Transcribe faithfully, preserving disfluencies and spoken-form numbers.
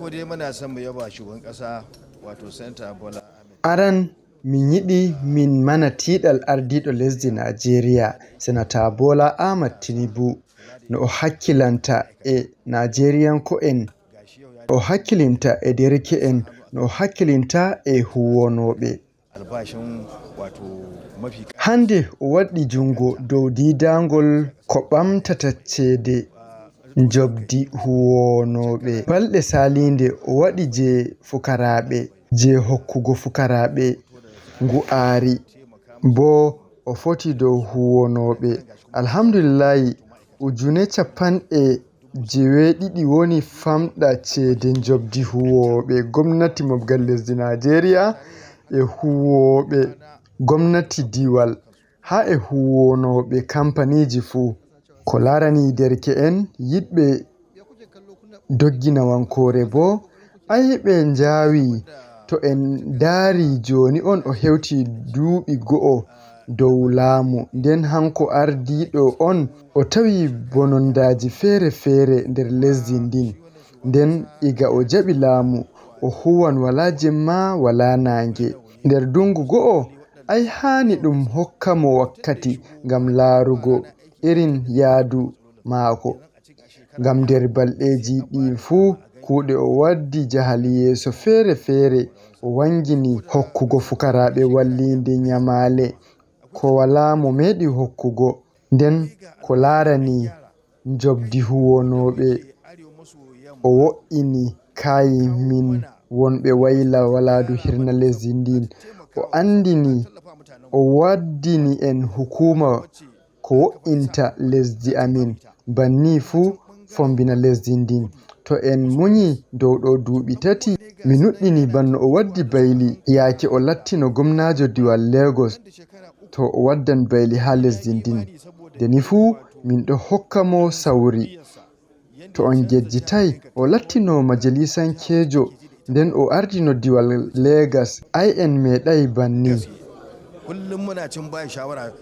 Ko dai muna son mu yaba shugaban kasa, wato Senator Bola Ahmed. Aran, min yiɗi min mana tiiɗal ardiiɗo lesdi Najeriya, Senator Bola Ahmed Tinubu, no o hakkilanta e Najeriyanko'en, o hakkilinta e dereke'en, no o hakkilinta e huwonooɓe. Albashin, wato, mafi Hannde o waɗɗi junngo dow diidaangol ko ɓamtata ceede njobdi huwonooɓe. Balɗe saliinde o waɗi je fukaraaɓe, je hokkugo fukaraaɓe ngu aari. Bo o foti dow huwonooɓe. Alhamdulillahi, ujune capanɗe jeweeɗiɗi woni famɗa ceede njobdi huwooɓe gomnati mobgal lesdi Najeriya e huwooɓe gomnati diwal haa e huwonooɓe kampaniiji fuu. Ko laarani derke'en yiɗɓe dogginawankoore boo, ay ɓe njaawi. To en ndaari jooni on o hewti duuɓi go'o dow laamu, nden hanko ardiiɗo on o tawi bonondaaji feere-feere nder lesdi ndin. Nden iga o jaɓi laamu, o huwan walaa jemma walaa naange. Nder dungu go'o, ay haani ɗum hokka mo wakkati ngam laarugo irin yaadu maako. Ngam nder balɗeeji ɗi fuu kuuɗe o waddi jahal yeeso feere-feere, o wangini hokkugo fukaraaɓe walliinde nyamaale ko walaa mo meeɗi hokkugo. Nden ko laarani njobdi huwonooɓe, o wo'ini kaayi min wonɓe wayla walaadu hirna lesdi ndin. O anndini, o waddini en hukuuma ko wo'inta lesdi amin. Banni fuu fombina lesdi ndin. To en munyi dow ɗo duuɓi tati, mi nuɗɗini banno o waddi bayli yaake o lattino gomnaajo diwal Lagos. To o waddan bayli haa lesdi ndin. Nde ni fuu min ɗo hokka mo sawri. To on ngejjitay, o lattino majalisankeejo, nden o ardino diwal Lagos. Ay en meeɗay banni. Kullum muna cin bayan shawara